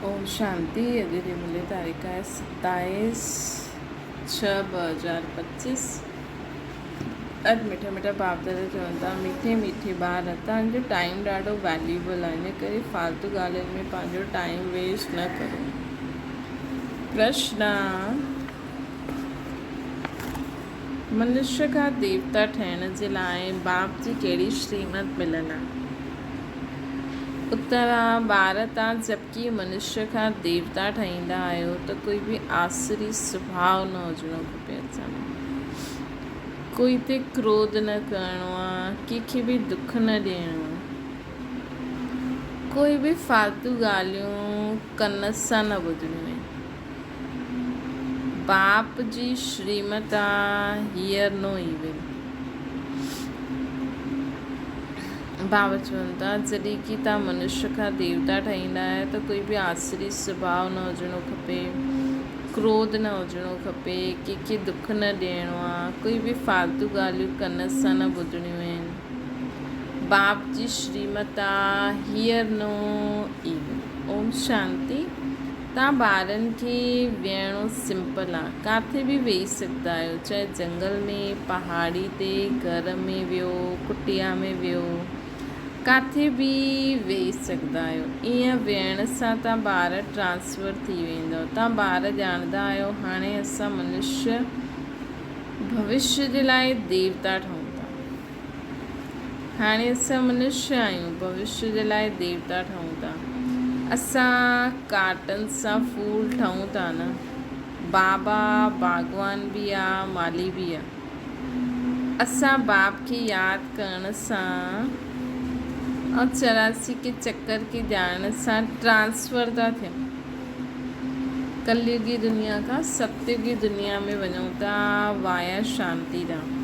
اوم شانتي اڄ جي ملي تاريخ آهي ستائيس ڇهه 2025 اڄ مٺا مٺا باپ دادا چون ٿا مٺي مٺي ٻار توهان جو ٽائيم ڏاڍو ويليوبل آهي ان ڪري فالتو ڳالهين ۾ پنهنجو ٽائيم ويسٽ نه ڪرو پرشن منشيه کان ديوتا ٺهڻ جي لاء باپ جي ڪهڙي شريمت مليل آهي؟ اتر، ٻار تان جبڪي منشيه کان ديوتا ٺهيندا آهيو ته ڪوئي به آسري سڀاء نه هجڻو کپي اسان ۾. ڪوئي تي ڪروڌ نه ڪرڻو آ، ڪنهن کي به دک نه ڏيڻو آ. ڪوئي به فالتو ڳالهيون ڪن سان نه ٻڌڻيون آهن. باپ جي شريمت آ هيئر نو ايول. بابا چون ٿا جڏهن ڪي تان منشيه کان ديوتا ٺهيندا آهيو ته ڪوئي به آسري سڀاء نه هجڻو کپي، ڪروڌ نه هجڻو کپي، ڪنهن کي دک نه ڏيڻو آ، ڪوئي به فالتو ڳالهيون ڪن سان نه ٻڌڻيون آهن. باپ جي شريمت آ هيئر نو ايول. اوم شانتي. تان ٻارن کي ويهڻو سمپل آ ڪاٿي به ويهي سگهندا آهيو چاهي جنگل ۾ پهاڙي تي گهر ۾ ويهو ڪٽيا ۾ ويهو ڪاٿي به ويهي سگهندا آهيو ايئن ويهڻ سان تان ٻار ٽرانسفر ٿي ويندو تان ٻار ڄاڻندا آهيو هاڻي اسان منشيه ڀوشيه جي لاء ديوتا ٺهون ٿا هاڻي اسان منشيه آهيون، ڀوشيه جي لاء ديوتا ٺهون ٿا. اسان ڪاٽن سان ڦول ٺهون ٿا نه. بابا باغوان به آ، مالهي به آ. اسان باپ کي ياد ڪرڻ سان ۽ 84 ڪي چڪر کي ڄاڻڻ سان ٽرانسفر ٿا ٿيون. ڪليوگي دنيا کان ستيوگي دنيا ۾ وڃون ٿا وايا شانتي ڏانهن.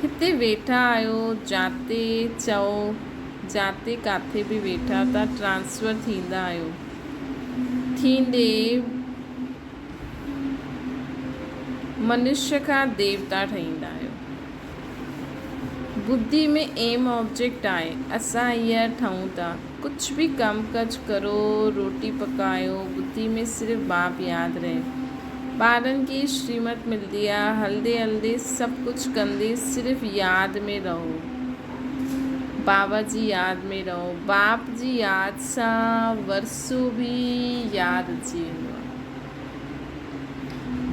هتي ويٺا آهيو جاتي چئو جاتي ڪاٿي به ويٺا ته ٽرانسفر ٿيندا آهيو ٿيندي منشيه کان ديوتا ٺهيندا آهيو ٻڌي ۾ ايم آبجيڪٽ آهي اسان هينئر ٺهون ٿا ڪجهه به ڪم ڪج ڪرو روٽي پڪايو ٻڌي ۾ صرف باپ ياد رهي ٻارن کي شريمت ملدي آ هلدي هلدي سڀ ڪجهه ڪندي صرف ياد ۾ رهو بابا جي ياد ۾ رهو باپ جي ياد سان ورثو به ياد اچي ويندو آ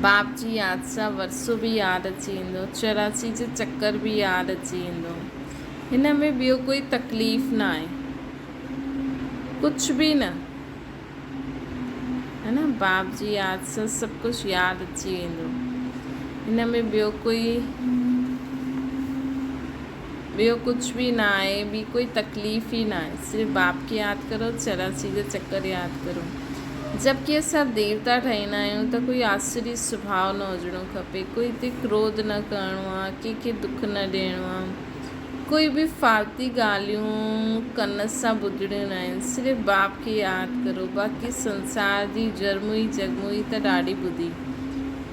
باپ جي ياد سان ورثو به ياد اچي ويندو 84 جو چڪر به ياد اچي ويندو هن ۾ ٻيو ڪوئي تڪليف نه آهي ڪجهه به نه ها نه باپ جي ياد سان سڀ ڪجهه ياد اچي ويندو هن ۾ ٻيو ڪوئي ٻيو ڪجهه به نه آهي ٻي ڪوئي تڪليف ئي نه آهي صرف باپ کي ياد ڪرو 84 جا چڪر ياد ڪرو جبڪه اسان ديوتا ٺهيندا آهيون ته ڪوئي آسري سڀاء نه هجڻو کپي ڪوئي تي ڪروڌ نه ڪرڻو آهي ڪنهن کي دک نه ڏيڻو آهي ڪوئي به فالتي ڳالهيون ڪن سان ٻڌڻيون ناهن صرف باپ کي ياد ڪرو باقي سنسار جي جرموئي جڳموئي ته ڏاڍي ٻڌي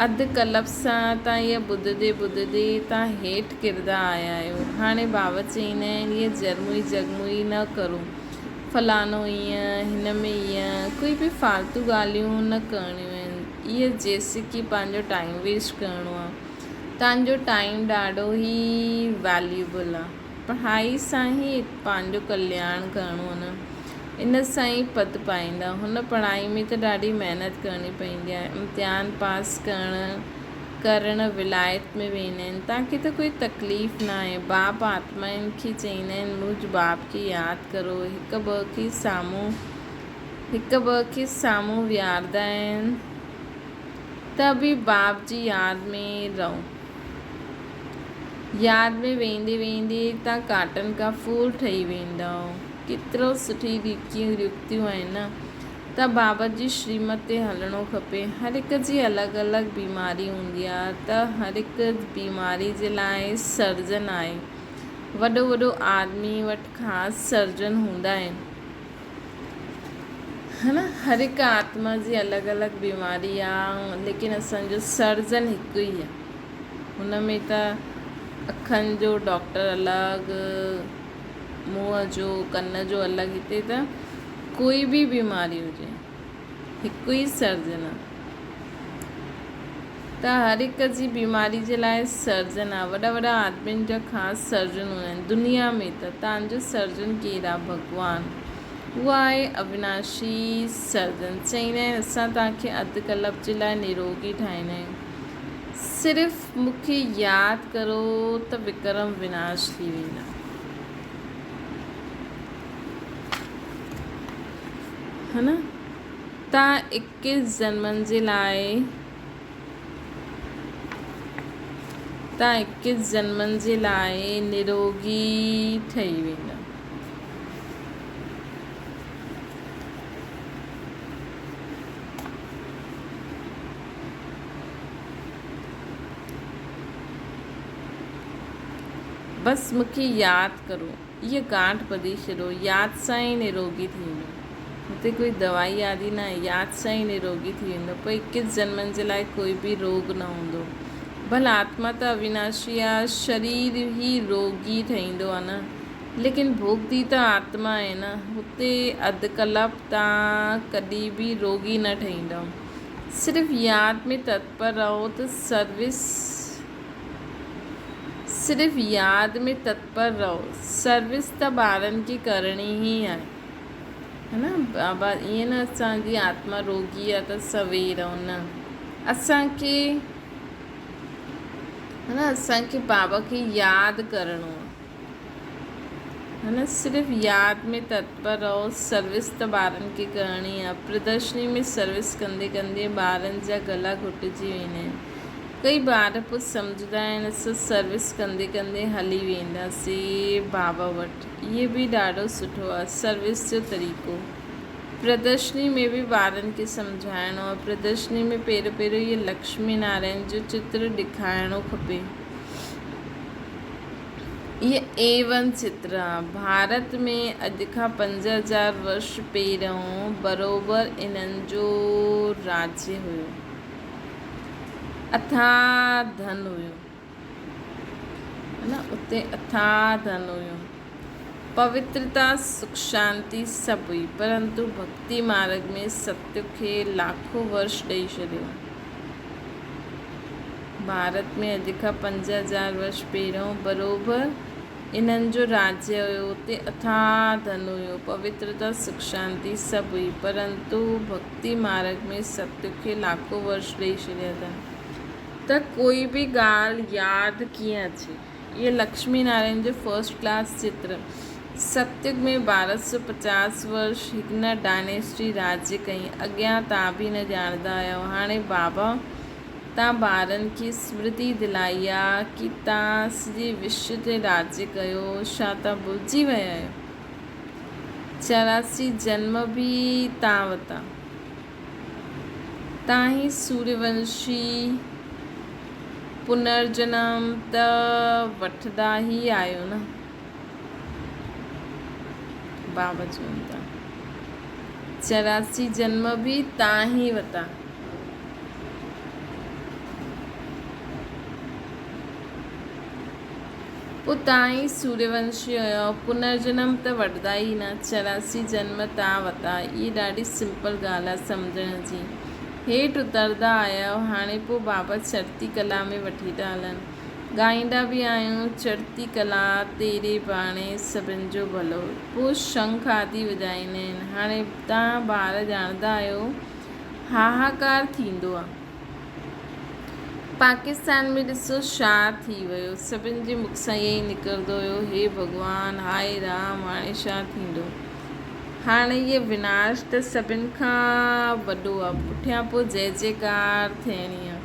اڌ ڪلپ سان تان اها ٻڌندي ٻڌندي تان هيٺ ڪردا آيا آهيو هاڻي بابا چئيندا آهن اها جرموئي جڳموئي نه ڪرو فلانو ايئن هن ۾ ايئن ڪوئي به فالتو ڳالهيون نه ڪرڻيون آهن اها جيسڪي پنهنجو ٽائيم ويسٽ ڪرڻو آهي توهان جو ٽائيم ڏاڍو ئي ويليوبل آ پڙهائي سان ئي پنهنجو ڪلياڻ ڪرڻو آ نه ان سان ئي پد پائيندا هن پڙهائي ۾ ته ڏاڍي محنت ڪرڻي پوندي آ امتحان پاس ڪرڻ ڪرڻ ولايت ۾ ويندا آهن توهان کي ته ڪوئي تڪليف نه آهي باپ آتمائن کي چئيندا آهن منهنج باپ کي ياد ڪرو هڪ ٻه کي سامهون هڪ ٻه کي سامهون ويهاردا آهن ته به باپ جي ياد ۾ رهو. ياد ۾ ويندي ويندي تان ڪاٽن کان ڦول ٺهي ويندؤ. ڪيترو سٺي ريتيون ريتيون آهن نه ته بابا جي شريمت تي هلڻو کپي. هر هڪ جي الڳ الڳ بيماري هوندي آهي ته هر هڪ بيماري جي لاء سرجن آهي. وڏو وڏو آدمي وٽ خاص سرجن هوندا آهن. ها نه هر هڪ آتما جي الڳ الڳ بيماري آ ليڪن اسان جو سرجن هڪ ئي آ هن ۾ ته اکن جو ڊاڪٽر الڳ منهن جو ڪن جو الڳ هتي ته ڪوئي به بيماري هجي. هڪ ئي سرجن آ. ته هر هڪ جي بيماري جي لاء سرجن آ. وڏا وڏا آدمين جا خاص سرجن هوندا آهن دنيا ۾ ته تان جو سرجن ڪير آ؟ ڀڳوان. هو آهي اويناشي سرجن. چئيندا آهن اسان توهان کي اڌ ڪلپ جي لاء نروڳي ٺاهيندا آهيون. صرف مون کي ياد ڪرو ته وڪرم وناش ٿي ويندا. ها نه؟ تان اڪيس جنمن جي لاء تان اڪيس جنمن جي لاء نروڳي ٺهي ويندا. بس مون کي ياد ڪرو. اها گانٺ ٻڌي ڇڏو، ياد سان ئي نروڳي ٿي ويندو. هتي ڪوئي دوائي آدي ناهي، ياد سان ئي نروڳي ٿي ويندو. پوء اڪيس جنمن جي لاء ڪوئي به روڳ نه هوندو. ڀل آتما ته اويناشي آ، شرير ئي روڳي ٺهيندو آ نه. ليڪن ڀوڳتي ته آتما آهي نه. هتي اڌ ڪلپ تان ڪڏهن به روڳي نه ٺهيندؤ. صرف ياد ۾ تتپر رهو ته سروس. صرف ياد ۾ تتپر رهو. سروس ته ٻارن کي ڪرڻي ئي آهي. ها نه بابا ائين نه اسان جي آتما روڳي آهي ته اسان ويهي رهون نه اسان کي ها نه اسان کي بابا کي ياد ڪرڻو آهي. ها نه صرف ياد ۾ تتپر رهو سروس ته ٻارن کي ڪرڻي آهي. پردرشني ۾ سروس ڪندي ڪندي ٻارن جا گلا گهٽجي ويندا آهن. ڪئي ٻار پوء سمجهندا آهن اسان سروس ڪندي ڪندي هلي وينداسين بابا وٽ. اهي به ڏاڍو سٺو آهي سروس جو طريقو. پردرشني ۾ به ٻارن کي سمجهائڻو آهي. پردرشني ۾ پهريون پهريون اهي لڪشمي نارائڻ جو چتر ڏيکارڻو کپي. اهي اي ون چتر آهي. ڀارت ۾ اڄ کان 5000 ورش پهريون بروبر انهن جو راجيه هيو. اٿاهه ڌن هيو. نه اتي اٿاهه ڌن هيو. پوترتا، سک شانتي سڀ هئي، پرنتو ڀڳتي مارڳ ۾ ستيگ کي لاکو ورش ڏئي ڇڏيو. ڀارت ۾ اڄ کان 5000 ورش پهريون بروبر انهن جو راجيه هيو، اتي اٿاهه ڌن هيو، پوترتا، سک شانتي سڀ هئي، پرنتو ڀڳتي مارڳ ۾ ستيگ کي لاکو ورش ڏئي ڇڏيا اٿن. ته ڪوئي به ڳالهه ياد ڪيئن اچي. اهي لڪشمي نارائڻ جو فرسٽ ڪلاس چتر. ستيگ ۾ 1250 ورش هڪ ڊائنيسٽي راجيه ڪئي. اڳيان تان به نه ڄاڻندا هيائو. هاڻي بابا تان ٻارن کي سمرتي دلائي آ ڪي تان سڄي وشو تي راڄ ڪيو، ڇا تان ڀلجي ويا آهيو؟ 84 جنم به تان وتا. تان هي سوريونشي پنرجنم ته وٺندا ئي آهيو نه؟ بابا چون ٿا 84 جنم به تان ئي وتا. پوء تان ئي سوريونشي هيؤ، پنرجنم ته وٺندا ئي نه، 84 جنم تان وتا. اهي ڏاڍي سمپل ڳالهه آهي سمجهڻ جي. هيٺ اترندا آيا آهيو، هاڻي پوء بابا چڙهتي ڪلا ۾ وٺي ٿا هلن. ڳائيندا به آهيون، چڙهتي ڪلا تيري ڀاڻي سڀن جو ڀلو. پوء شنک آدي وڄائيندا آهن. هاڻي تان ٻار ڄاڻندا آهيو هاهاڪار ٿيندو آ. پاڪستان ۾ ڏسو ڇا ٿي ويو. سڀن جي مک سان ائين ئي نڪرندو هيو هي ڀڳوان، هاء رام هاڻي ڇا ٿيندو. هاڻي هيء وناش ته سڀن کان وڏو آ. پٺيان پوء جئه جئڪار ٿيڻي آ.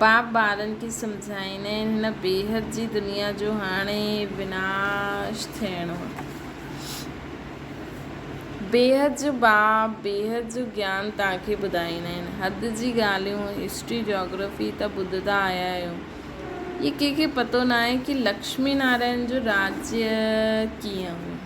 باپ ٻارن کي سمجهائيندا آهن هن بيحد جي دنيا جو هاڻي وناش ٿيڻو آ. بيحد جو باب، بيحد جو گيان توهان کي ٻڌائيندا آهن. حد جي ڳالهيون، هسٽري، جاگرافي ته ٻڌندا آيا آهيو. اهي ڪنهن کي پتو ناهي ڪي لڪشمي نارائڻ جو راجيه ڪيئن هيو.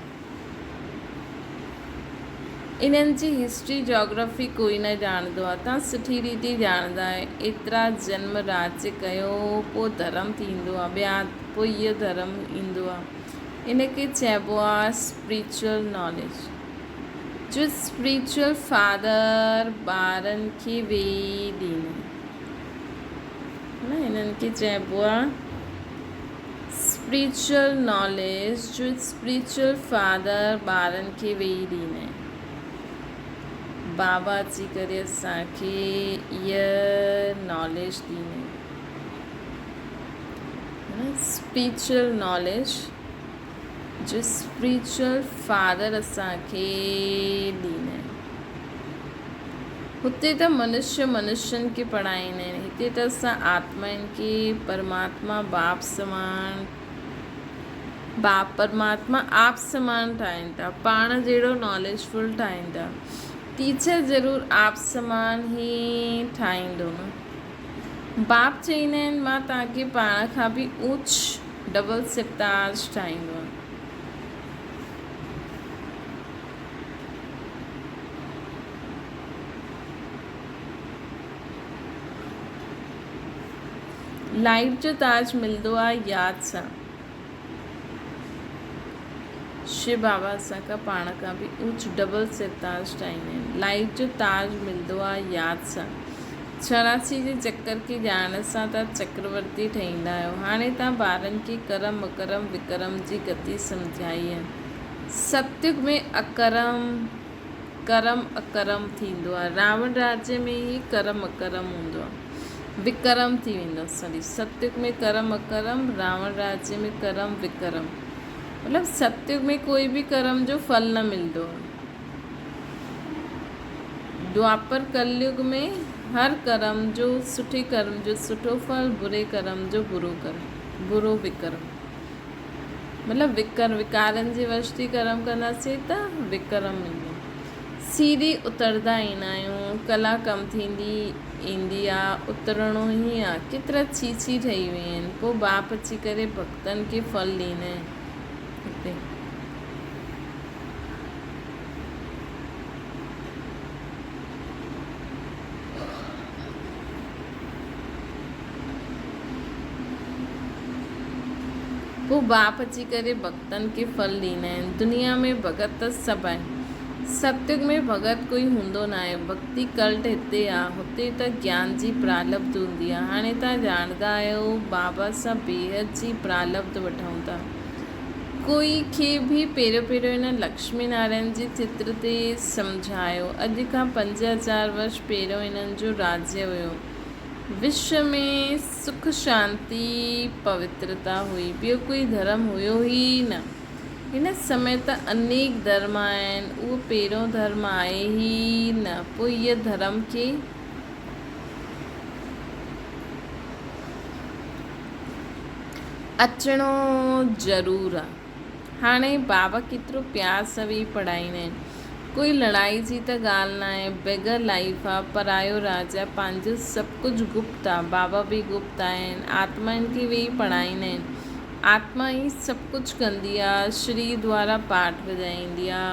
انهن جي هسٽري، جاگرافي ڪوئي نه ڄاڻندو آهي. توهان سٺي ريتي ڄاڻندا آهيو. ايترا جنم راجيه ڪيو پوء ڌرم ٿيندو آهي. ٻيا پوء اهو ڌرم ايندو آهي. ان کي چئبو آ اسپريچوئل ناليج. جو اسپريچوئل فادر ٻارن کي ويهي ڏيندا آهن. هنن کي چئبو آهي اسپريچوئل ناليج جو اسپريچوئل فادر ٻارن کي ويهي ڏيندا آهن. بابا اچي ڪري اسان کي اها ناليج ڏيندا آهن. اسپريچوئل ناليج جو اسپريچوئل فادر اسان کي ڏيندا آهن. هتي ته منشيه منشين کي پڙهائيندا آهن، هتي ته اسان آتمائن کي پرماتما باپ سمان باپ پرماتما آپ سمان ٺاهين ٿا، پاڻ جهڙو ناليج فل ٺاهين ٿا. ٽيچر ضرور آپ سمان ئي ٺاهيندو نه. باپ چئيندا آهن مان توهان کي پاڻ کان به اوچ ڊبل سرتاج ٺاهيندو آهيان. لائيف جو تاج ملندو آهي ياد سان. شو بابا اسان کان پاڻ کان به اوچ ڊبل سرتاج ٺاهيندا آهن. لائيف جو تاج ملندو آهي ياد سان. 86 جي چڪر کي ڄاڻڻ سان توهان چڪرورتي ٺهيندا آهيو. هاڻي توهان ٻارن کي ڪرم، اڪرم، وڪرم جي گتي سمجهائي آهي. ستيگ ۾ اڪرم، ڪرم اڪرم ٿيندو آهي. راوڻ راجيه ۾ ئي ڪرم اڪرم هوندو آهي. وڪرم ٿي ويندو آهي. سوري ستيگ ۾ ڪرم اڪرم، راوڻ راجيه ۾ ڪرم وڪرم. مطلب ستيگ ۾ ڪوئي به ڪرم جو ڦل نه ملندو آهي. دوآپر ڪليگ ۾ هر ڪرم جو سٺي ڪرم جو سٺو ڦل، بري ڪرم جو برو ڪرم، برو وڪرم. مطلب وڪر وڪارن جي وش ٿي ڪرم ڪنداسين ته وڪرم ملندو. سيڙهي اتردا ايندا آهيون، ڪلا ڪم ٿيندي ايندي آ، اترڻو ئي آ. ڪيترا ڇي ڇي ٺهي ويا آهن. پوء باپ اچي ڪري ڀڳتن کي ڦل ڏيندا آهن. هتي. پوء باپ اچي ڪري ڀڳتن کي ڦل ڏيندا آهن. دنيا ۾ ڀڳت ته سڀ آهن. ستيگ ۾ ڀڳت ڪوئي هوندو ناهي. ڀڳتي ڪلٽ هتي آ. هتي ته گيان جي پرالبڌ هوندي آ. هاڻي توهان ڄاڻندا آهيو بابا سان بيحد جي پرالبڌ وٺون ٿا. ڪوئي کي به پهريون پهريون هن لڪشمي نارائڻ جي چتر تي سمجهايو. اڄ کان 5000 ورش پهريون هنن جو راجيه هيو. وشو ۾ سک شانتي پوترتا هئي. ٻيو ڪوئي ڌرم هيو ئي نه. هن سمي ته انيڪ ڌرم آهن. اهو پهريون ڌرم آهي ئي نه. پوء هيء ڌرم کي. اچڻو ضرور آ. هاڻي بابا ڪيترو پيار سان ويهي پڙهائيندا آهن. ڪوئي لڙائي جي ته ڳالهه ناهي. بيگر لائيف آ. پرايو راڄ آ. پنهنجو سڀ ڪجهه گپت آ. بابا به گپت آهن. آتمائن کي ويهي پڙهائيندا آهن. آتما ئي سڀ ڪجهه ڪندي آ. شرير دوارا پاٺ وڄائيندي آ.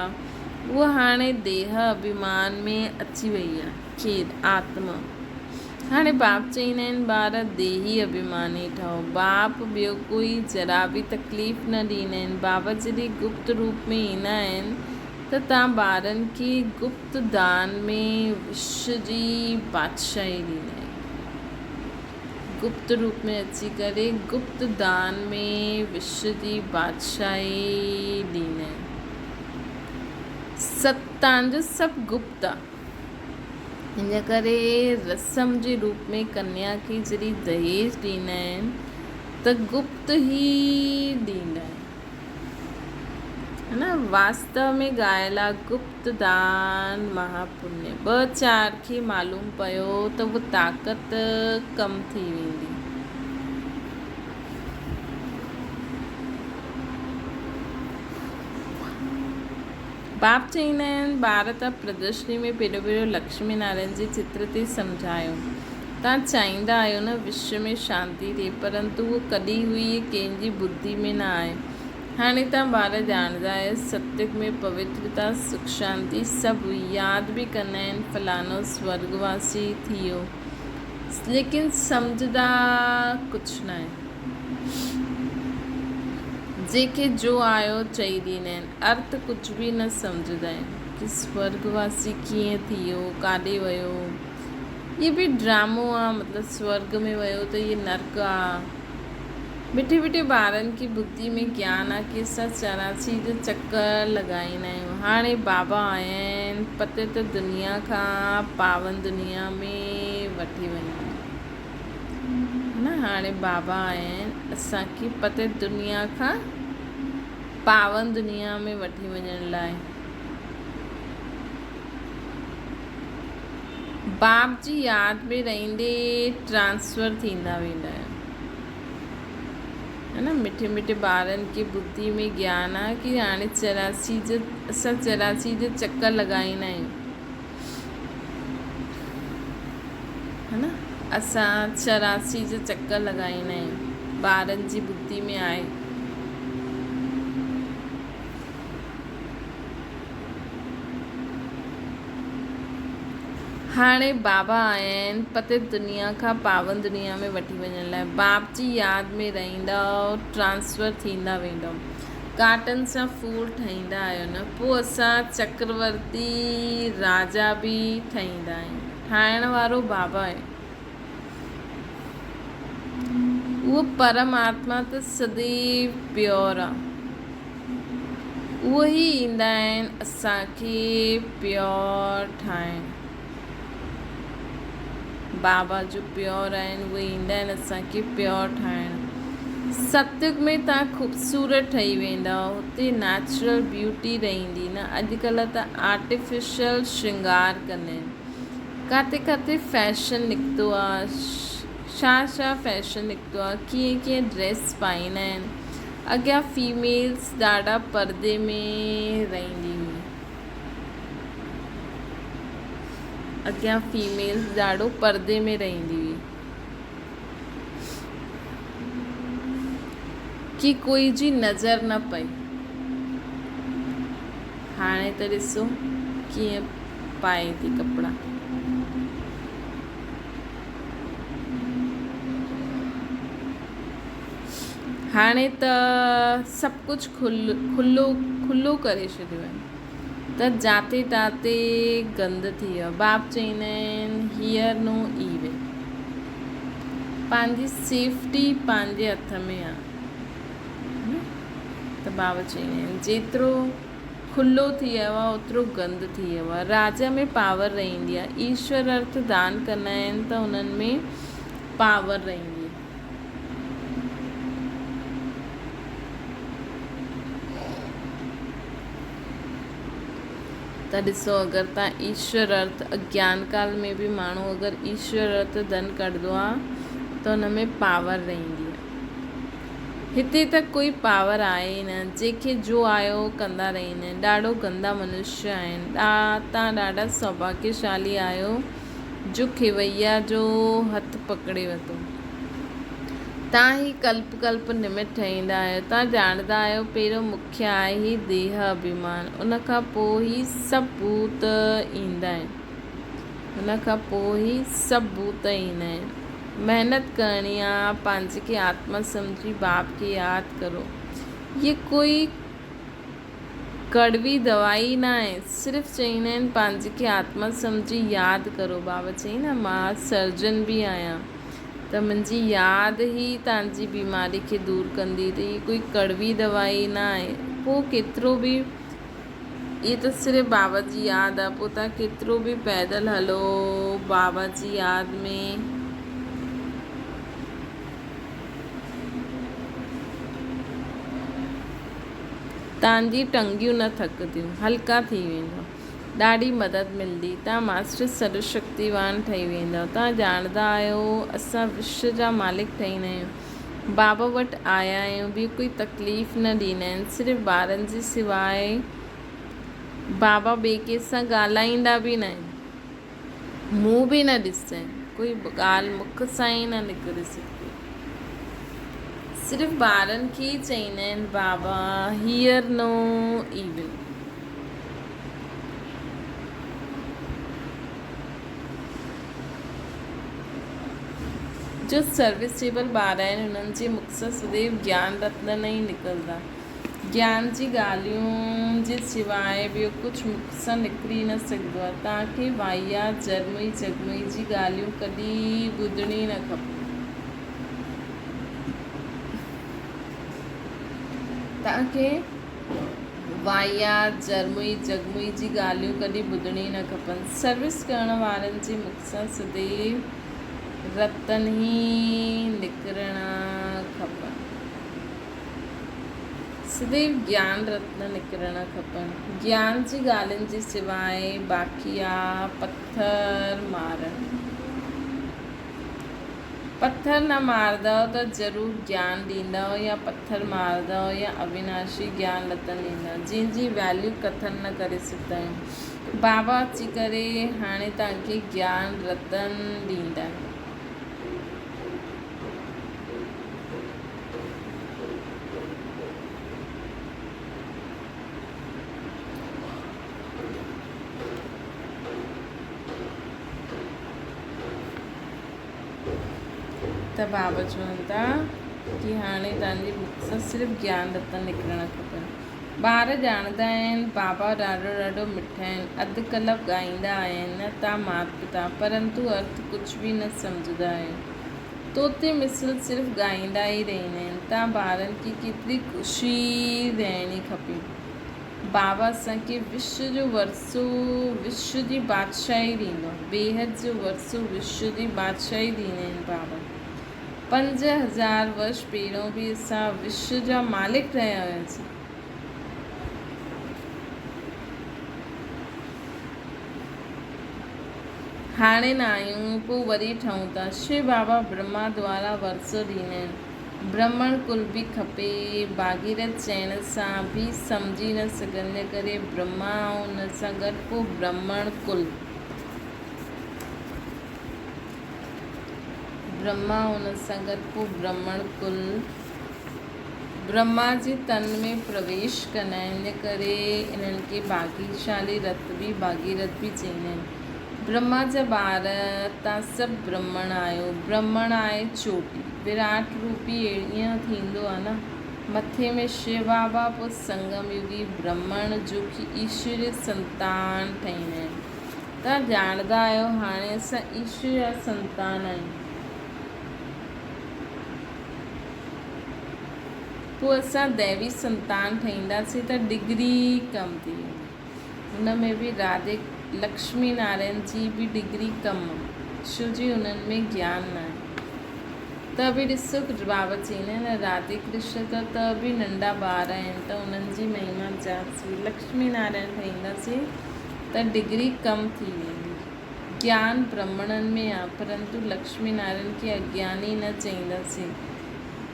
اها هاڻي ديهه اڀيمان ۾ اچي وئي آ. کير، آتما. هاڻي باپ چئيندا آهن، ٻار ديهي اڀيماني ٺهو. باپ ٻيو ڪوئي ذرا به تڪليف نه ڏيندا آهن. بابا جڏهن گپت روپ ۾ ايندا آهن ته توهان ٻارن کي گپت دان ۾ وشو جي بادشاهي ڏيندا آهن. گپت روپ ۾ اچي ڪري گپت دان ۾ وشو جي بادشاهي ڏيندا آهن. ست توهان جو سڀ گپت آهي. ان ڪري رسم جي روپ ۾ ڪنيا کي جڏهن دهيج ڏيندا آهن ته گپت ئي ڏيندا آهن. نه واستو ۾ ڳايل آ گپت دان مها پڃ. ٻه چار کي معلوم پيو ته اها طاقت ڪم ٿي ويندي. باپ چئيندا آهن، ٻار ته پردرشني ۾ پهريون پهريون لڪشمي نارائڻ جي چتر تي سمجهايو. توهان چاهيندا آهيو نه وشو ۾ شانتي ٿئي، پرنتو اهو ڪڏهن هئي ڪنهن جي ٻڌي ۾ نه آهي. هاڻي توهان ٻار ڄاڻندا آهيو ستيگ ۾ پوترتا، سک شانتي سڀ هئي. ياد به ڪندا آهن فلاڻو سورڳواسي ٿي ويو، ليڪن سمجهندا ڪجهه ناهن. جنهن کي جو آيو چئي ڏيندا آهن. ارٿ ڪجهه به نه سمجهندا آهن. ڪه سورڳ واسي ڪيئن ٿي ويو، ڪاڏي ويو. هي به ڊرامو آ، مطلب سورڳ ۾ ويو ته هي نرڪ آ. مٺي مٺي ٻارن کي ٻڌي ۾ گيان آ ڪي اسان 84 جو چڪر لڳائيندا آهيون. هاڻي بابا آيا آهن پتيت دنيا کان پاون دنيا ۾ وٺي وڃڻ نه هاڻي بابا آيا آهن اسان کي پتيت دنيا کان پاون دنيا ۾ وٺي وڃڻ لاء. باپ جي ياد ۾ رهندي ٽرانسفر ٿيندا ويندا آهيو ها نه. مٺي مٺي ٻارن کي ٻڌي ۾ گيان آ ڪي هاڻي 84 جو اسان 84 جو چڪر لڳائيندا آهيون ها نه. اسان 84 جو چڪر لڳائيندا آهيون ٻارن جي ٻڌي ۾ آهي. هاڻي بابا آيا آهن پتيت دنيا کان پاون دنيا ۾ وٺي وڃڻ لاء. باپ جي ياد ۾ رهندؤ ٽرانسفر ٿيندا ويندؤ. ڪاٽن سان ڦول ٺاهيندا آهيو نه، پوء اسان چڪرورتي راجا به ٺاهيندا آهيون. ٺاهڻ وارو بابا آهي. اهو پرماتما ته سديو پيور آهي. اهي ئي ايندا آهن اسان کي پيور ٺاهڻ. بابا جو پيور آهن اهي ايندا آهن اسان کي پيور ٺاهڻ. ستيگ ۾ توهان خوبصورت ٺهي ويندؤ. هتي نيچرل بيوٽي رهندي نه. اڄڪلهه ته آرٽيفيشل شرنگار ڪندا آهن. ڪاٿي ڪاٿي فيشن نڪتو آ. ڇا ڇا فيشن نڪتو آ. ڪيئن ڪيئن ڊريس پائيندا آهن. اڳيان فيميلز ڏاڍا پردي ۾ رهندي هئي. اڳيان فيميلز ڏاڍو پردي ۾ رهندي هئي. ڪي ڪوئي جي نظر نه پئي. هاڻي ته ڏسو ڪيئن پائي ٿي ڪپڙا. هاڻي ته سڀ ڪجهه کلو کلو ڪري ڇڏيو آهي ته جاتي تاتي گند ٿي ويو آهي. باپ چئيندا آهن هيئر نو ايول. پنهنجي سيفٽي پنهنجي هٿ ۾ آهي. ته بابا چئيندا آهن جيترو کلو ٿي ويو آهي اوترو گند ٿي ويو آهي. راجا ۾ پاور رهندي آهي. ايشور ارٿ دان ڪندا آهن ته انهن ۾ پاور رهندي آهي. ته ڏسو اگر تان ايشور ارٿ اگيان ڪال ۾ به ماڻهو اگر ايشور ارٿ ڌن ڪڍندو آ ته ان ۾ پاور رهندي آ. هتي ته ڪوئي پاور آهي ئي نه، جنهن کي جو آيو ڪندا رهندا آهن. ڏاڍو گندا منشيه آهن. تان ڏاڍا سوڀاگيشالي آهيو جو کيوئيا جو هٿ پڪڙي ورتو. تان هي ڪلپ ڪلپ نمت ٺهيندا آهيو. تان ڄاڻندا آهيو پهريون مکيه آهي هي ديهه اڀيمان، ان کان پوء هي سڀ ڀوت ايندا آهن. ان کان پوء هي سڀ ڀوت ايندا آهن. محنت ڪرڻي آ، پنهنجي کي آتما سمجهي باپ کي ياد ڪرو. هيء ڪوئي ڪڙوي دوائي ناهي، صرف چئيندا آهن پنهنجي کي آتما سمجهي ياد ڪرو. بابا چئي نه مان سرجن به آهيان ته منهنجي ياد ئي توهان جي بيماري کي دور ڪندي ته هي ڪوئي ڪڙوي دوائي ناهي. پوء ڪيترو به هي ته صرف بابا جي ياد آهي، پوء توهان ڪيترو به پيدل هلو بابا جي ياد ۾. توهان جي ٽنگيون نه ٿڪنديون، هلڪا ٿي ويندؤ. ڏاڍي مدد ملندي. توهان ماسٽر سرو شڪتيوان ٺهي ويندؤ. توهان ڄاڻندا آهيو اسان وشو جا مالڪ ٺهيندا آهيون. بابا وٽ آيا آهيون، ٻي ڪوئي تڪليف نه ڏيندا آهن. صرف ٻارن جي سواء بابا ٻئي ڪنهن سان ڳالهائيندا به ناهن. منهن به نه ڏسجانء، ڪوئي ڳالهه مک سان ئي نه نڪري سگهندي. صرف ٻارن کي ئي چئيندا آهن بابا هيئر نو ايول. جو سروسيبل ٻار آهن انهن جي مک سان سديو گيان رتن ئي نڪرندا. گيان جي ڳالهين جي سواء ٻيو ڪجهه مک سان نڪري نه سگهندو آهي. توهان کي واهيات، جرمئي جڳمئي جي ڳالهيون ڪڏهن ٻڌڻي نه کپن. توهان کي واهيات، جرمئي جڳمئي جي ڳالهيون ڪڏهن ٻڌڻي نه کپن. سروس ڪرڻ وارن جي مک سان سديو رتن ئي نڪرڻا کپن. سديو گيان رتن نڪرڻ کپن. گيان جي ڳالهين جي سواء باقي آ پٿر مارڻ. پٿر نه مارندؤ ته ضرور گيان ڏيندؤ يا پٿر مارندؤ يا اويناشي گيان رتن ڏيندؤ جنهن جي ويليو ڪٿن نه ڪري سگهندا آهيون. بابا اچي ڪري هاڻي توهان کي گيان رتن ڏيندا. ته بابا چون ٿا ڪي هاڻي توهان جي مک سان صرف گيان رتن نڪرڻ کپن. ٻار ڄاڻندا آهن بابا ڏاڍو ڏاڍو مٺا آهن، اڌ ڪلپ ڳائيندا آهن نه تان مات پتا، پرنتو ارٿ ڪجهه به نه سمجهندا آهيو. طوطي مثل صرف ڳائيندا ئي رهندا آهن. تان ٻارن کي ڪيتري خوشي رهڻي کپي. بابا اسان کي وشو جو ورثو وشو جي بادشاهي ڏيندو. بيحد جو ورثو وشو جي بادشاهي ڏيندا آهن بابا. 5000 ورش پهريون به اسان وشو جا مالڪ رهيا هياسين. هاڻي نه آهيون، پوء وري ٺهون ٿا. شو بابا برهما دوارا ورثو ڏيندا آهن. برهمڻ ڪل به کپي. ڀاڳيرٿ چئڻ سان به سمجهي نه سگهندي ڪري برهما ۽ ان سان گڏ پوء برهمڻ ڪل. برهما ۽ ان سان گڏ پوء برهمڻ ڪل. برهما جي تن ۾ پرويش ڪندا آهن، ان ڪري انهن کي ڀاڳيشالي رت به ڀاڳيرٿ به چئيندا آهن. برهما جا ٻار، تان سڀ برهمڻ آهيو. برهمڻ آهي چوٽي. وراٽ روپي ائين ٿيندو آهي نه. مٿي ۾ شو بابا پوء سنگم يگي برهمڻ جو ڪي ايشوري سنتان ٺهيندا آهن. تان ڄاڻندا آهيو هاڻي اسان ايشور جا سنتان آهيون. پوء اسان ديوي سنتان ٺهينداسين ته ڊگري ڪم ٿي ويندي. ان ۾ به راڌي لڪشمي نارائڻ جي به ڊگري ڪم، ڇو جي انهن ۾ گيان ناهي. ته به ڏسو بابا چئيندا آهن نه راڌي ڪرشن ته ته به ننڍا ٻار آهن ته انهن جي مهما جاسين. لڪشمي نارائڻ ٺهينداسين ته ڊگري ڪم ٿي ويندي. گيان برهمڻن ۾ آ، پرنتو لڪشمي نارائڻ کي اگياني نه چئينداسين.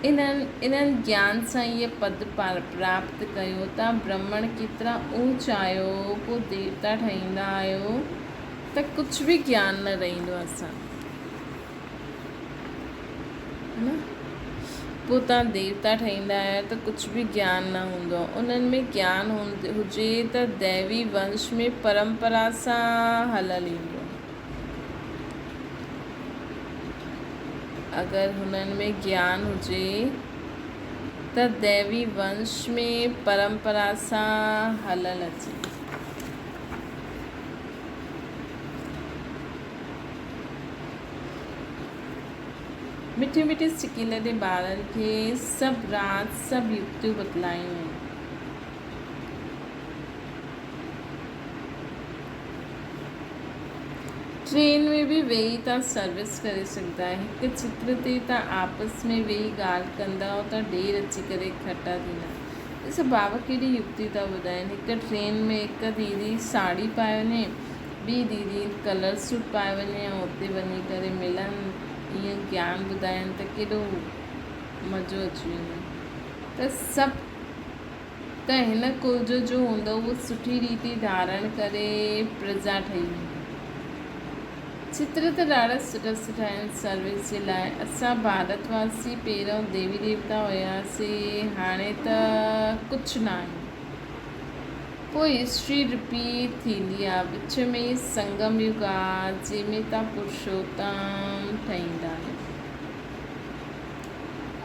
انهن انهن گيان سان اهي پد پراپت ڪيو. تان برهمڻ ڪيترا اونچ آهيو، پوء ديوتا ٺهيندا آهيو ته ڪجهه به گيان نه رهندو اسان. پوء توهان ديوتا ٺهيندا آهيو ته ڪجهه به گيان نه هوندو آهي. انهن ۾ گيان هجي ته ديوي ونش ۾ پرمپرا سان هليل ايندو آهي. اگر هنن ۾ گيان هجي ته ديوي ونش ۾ پرمپرا سان هليل اچي. مٺي مٺي سڪيلڏي ٻارن کي سڀ راز سڀ يڪتيون بتلايون آهن. ٽرين ۾ به ويهي تان سروس ڪري سگهندا آهيو. هڪ چتر تي تان آپس ۾ ويهي ڳالهه ڪندؤ ته ڍير اچي ڪري اڪٺا ٿيندا. ڏسو بابا ڪيڏي يڪتي ٿا ٻڌائين. هڪ ٽرين ۾ هڪ ديدي ساڙهي پائي وڃي. ٻي ديدي ڪلر سوٽ پائي وڃي ۽ اتي وڃي ڪري ملن ائين گيان ٻڌائين ته ڪيڏو مزو اچي ويندو ته سڀ ته هن ڪل جو جو هوندو اهو سٺي ريتي ڌارڻ ڪري پرجا ٺهي ويندي. چتر ته ڏاڍا سٺا سٺا آهن سروس جي لاء اسان ڀارت واسي پهريون ديوي ديوتا هياسي هاڻي ته ڪجهه نه آهيون. پوء هسٽري رپيٽ ٿيندي آ. وچ ۾ سنگم يگ آ جنهن ۾ تان پرشوتم ٺهيندا آهيو.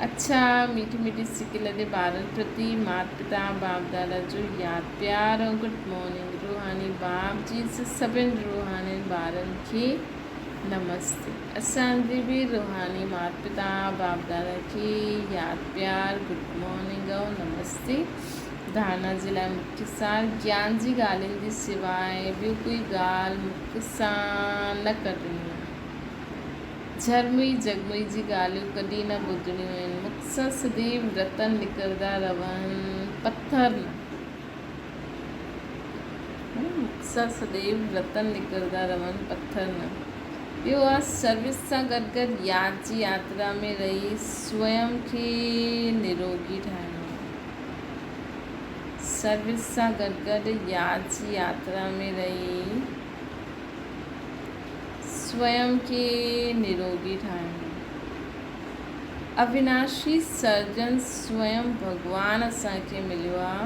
اڇا ميٺي ميٺي سڪ لڏي ٻارن پرتي مات پتا باپ دادا جو ياد پيار ۽ گڊ مارننگ روحاني باپ جي سڀن روحانين ٻارن کي نمستي اسان جي به روحاني مات پتا باپ دادا کي ياد پيار گڊ مارننگ ۽ نمستي ڌارنا جي لاء مکيه سار گيان جي ڳالهين جي سواء ٻيو ڪوئي ڳالهه مک سان نه ڪڍڻي آهي. جهرمئي جڳمئي جي ڳالهيون ڪڏهن نه ٻڌڻيون آهن. مک سان سديو رتن نڪرندا رهن، پٿر نه. مک سان سديو رتن نڪرندا رهن، پٿر نه. ٻيو آ سروس سان گڏ گڏ ياد جي ياترا ۾ رهي سوئم کي نروڳي ٺاهڻو آهي. سروس سان گڏ گڏ ياد جي ياترا ۾ رهي. سوئم کي نروڳي ٺاهڻو. اويناشي سرجن سوئم ڀڳوان اسان کي مليو آ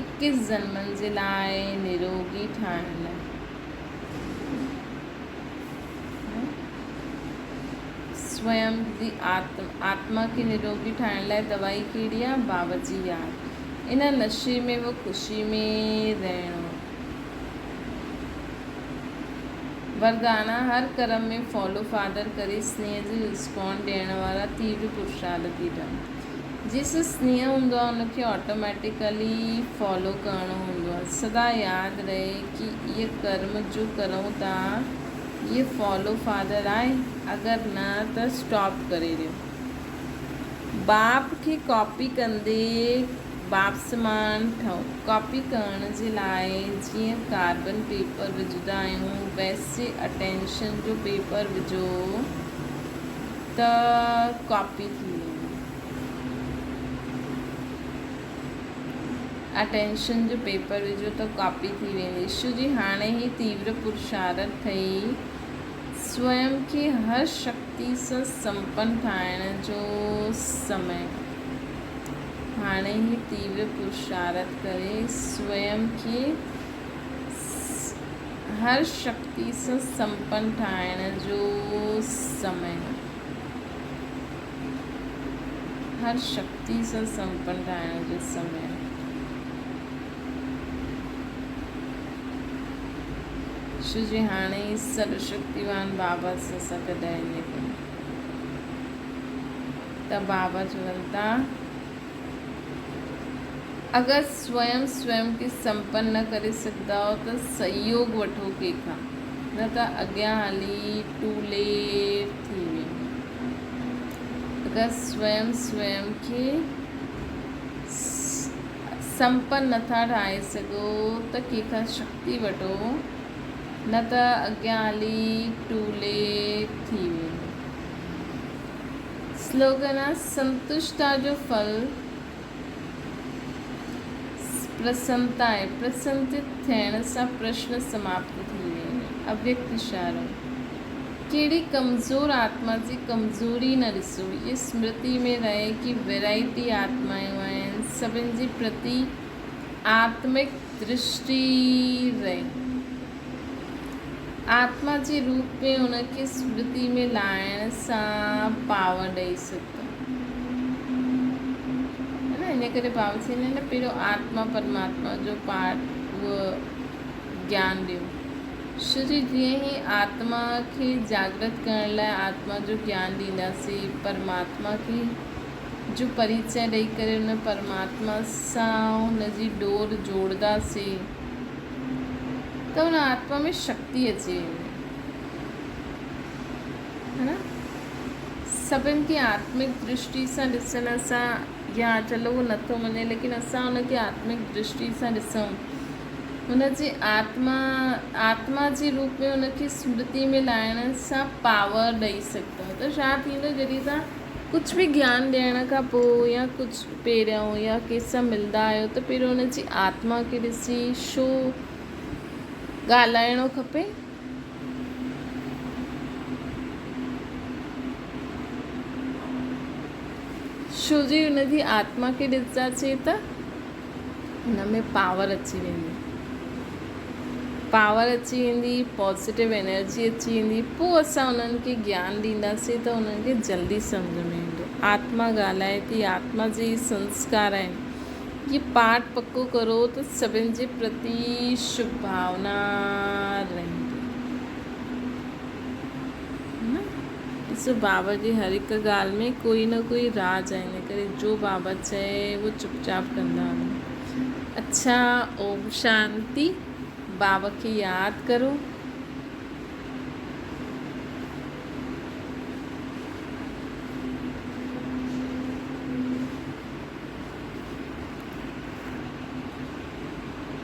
اڪيس جنمن جي لاء نروڳي ٺاهڻ لاء. سوئم جي آتما کي نروڳي ٺاهڻ لاء دوائي ڪهڙي آ؟ بابا جي ياد. ان نشي ۾ و خوشي ۾ رهڻو. وردانا، هر ڪرم ۾ فالو فادر ڪري سنيهه جي رسپانڊ ڏيڻ وارا تيور پرشارٿي ٺهن. جس سنيهه هوندو آهي ان کي آٽوميٽيڪلي فالو ڪرڻو هوندو آهي. سدا ياد رهي ڪي اهي ڪرم جو ڪرون ٿا اهي فالو فادر آهي اگر نه ته اسٽاپ ڪري ڏيو. باپ کي ڪاپي ڪندي باپ سمان ٺهو. ڪاپي ڪرڻ جي لاء جيئن ڪاربن پيپر وجهندا آهيون ويسي اٽينشن جو پيپر وجهو ته ڪاپي ٿي ويندي. اٽينشن جو پيپر وجهو ته ڪاپي ٿي ويندي. شو جي هاڻي هي تيور پرشارٿ ٺهي سوئم کي هر شڪتي سان سمپن ٺاهڻ جو سمي. هاڻي هي تيور پرشارٿ ڪري سوئم کي هر شڪتي سان سمپن ٺاهڻ جو سمي. هر شڪتي سان سمپن ٺاهڻ جو سمي. شو جي هاڻي ئي سروشڪتيوان بابا سان اسان ڪڏهن ائين ڪيون ته بابا چون ٿا اگر سوئم سوئم کي سمپن نه ڪري سگهندؤ ته سهيوگ وٺو ڪنهن کان نه ته اڳيان هلي ٽو ليٽ ٿي ويندو. اگر سوئم سوئم کي سمپن نٿا ٺاهي سگهو ته ڪنهن کان شڪتي وٺو، نه ته اڳيان هلي ٽو ليٽ ٿي ويندو. سلوگن آ سنتشٽا جو ڦل پرسنتا آهي. پرسنتت ٿيڻ سان پرشن سماپت ٿي ويندو. اويڪت اشارو. ڪهڙي ڪمزور آتما جي ڪمزوري نه ڏسو. اهي سمرتي ۾ رهي ڪي ويرائٽي آتمايون آهن، سڀن جي پرتي آتمڪ درشٽي رهي. آتما جي روپ ۾ ان کي سمرتي ۾ لائڻ سان پاور ڏئي سگهندو. ان ڪري بابا چوندا آهن نه پهريون آتما پرماتما جو پارٽ اهو گيان ڏيو. شري جيئن ئي آتما کي جاڳرت ڪرڻ لاء آتما جو گيان ڏينداسين، پرماتما کي جو پريچئه ڏئي ڪري ان پرماتما سان ان جي ڏور جوڙنداسين ته ان آتما ۾ شڪتي اچي ويندي. ها نه؟ سڀن کي آتمڪ درشٽي سان ڏسڻ سان يا چلو اهو نٿو مڃي ليڪن اسان ان کي آتمڪ درشٽي سان ڏسون هن جي آتما آتما جي روپ ۾ ان کي سمرتي ۾ لائڻ سان پاور ڏئي سگهندو ته ڇا ٿيندو جڏهن توهان ڪجهه به گيان ڏيڻ کان پوء يا ڪجهه پهريون يا ڪنهن سان ملندا آهيو ته پهريون ان جي آتما کي ڏسي شو ڳالهائڻو کپي. شو جي ان جي آتما کي ڏسنداسين ته ان ۾ پاور اچي ويندي. پاور اچي ويندي، پازيٽو انرجي اچي ويندي، پوء اسان انهن کي گيان ڏينداسين ته انهن کي جلدي سمجهه ۾ ايندو. آتما ڳالهائي ٿي، آتما جي ئي سنسڪار آهن. هي پاٺ پڪو ڪرو ته سڀن جي پرتي شڀ ڀاونا رهندي. نه ڏسو بابا جي هر هڪ ڳالهه ۾ ڪوئي نه ڪوئي راز آهي ان ڪري جو بابا چئي اهو چپ چاپ ڪندا وڃو. اڇا اوم شانتي بابا کي ياد ڪرو.